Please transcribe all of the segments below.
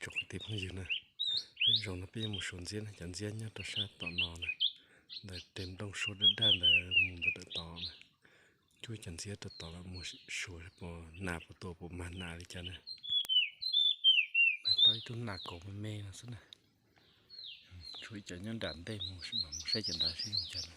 Cov kwv tij phooj ywg na, zoo no peb yuav mus suav ntxiab na, cov ntxiab nyob rau sab tom no na, ntawm tes nplooj suab daj daj ntawd mus ntawm dawm tod na. Cuab cov ntxiab rau tod los mus suav puas nas puas tua puas mag nas li cas na. Tau ib tug nas kaus me me no xwb na. Tshuav ib cov nyob nram ntej mus, mus saib cov nrad seb zoo cas na.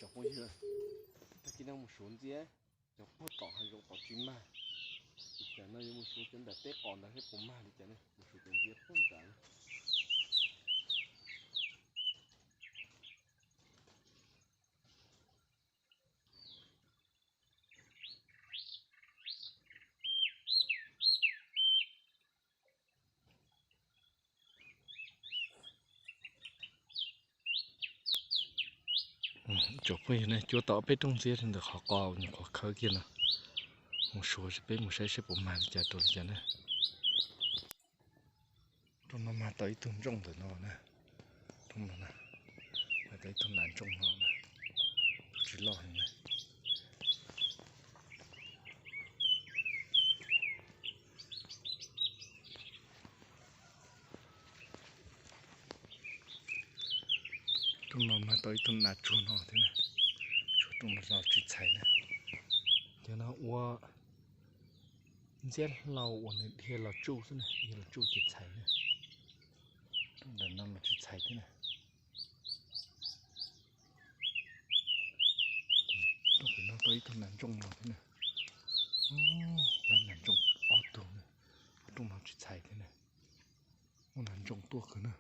Cov phooj ywg, tag kis no mus suav ntxiab, cov puag tom hav zoov tod tsis mag. Li cas no yuav mus suav cov nram teb qos ntawd seb puas mag li cas ne, mus suav cov ntxiab puag nrad na. Cov phooj ywg ne, cuab tau peb rooj ntxiab ntawm qhov qos nyuam qhuav khawb kiag no. Mus suav peb mus saib seb puas mag li cas rau li cas na. Rooj no mag tau ib tug ntsooj ntawm no na. Rooj no na, mag tau ib tug nas ntsooj no na, tus tsis loj heev na. Rooj no mag tau ib tug nas tsuag no thiab na. Tsuag rooj no los tsis txhais na. Cov no ua ntxiab hlau uas nws dhia los tsuj xwb na, dhia los tsuj ces txhais na. Rooj ntawm no los tsis txhais thiab na. Rooj pem no tau ib tug nas ntsooj no thiab na. Lab nas ntsooj ob tug na, rooj no tsis txhais thiab na. Muaj nas ntsooj tuaj kawg na,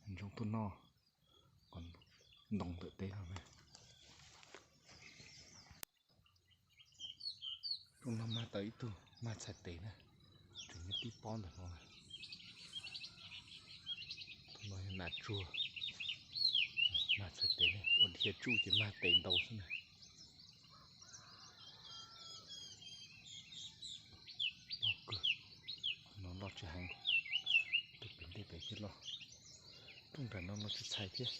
nas ntsooj tuaj noj ntoo ntawm teb no na. Rooj no mag tau ib tug mag txhais tes na, tseem nyob tib pob ntawm no na. Tus no yog nas tsuag, mag txhais tes na, ua dhia tsuj ces mag tes ntau xwb na. Loj kawg, no loj tsis heev, tus pem ntej pem thiaj loj. Rooj nram no los tsis txhais thiab.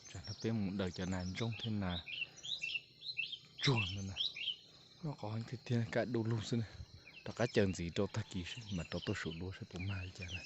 Tsam no peb mus daws cov nas ntsooj thiab nas tsuag no na. Noj qos heev tiag tiag, kaj du lug xwb na. Rov qab caws ntxiv rau tag kis seb mam rov tuaj saum duab seb puas mag li cas na.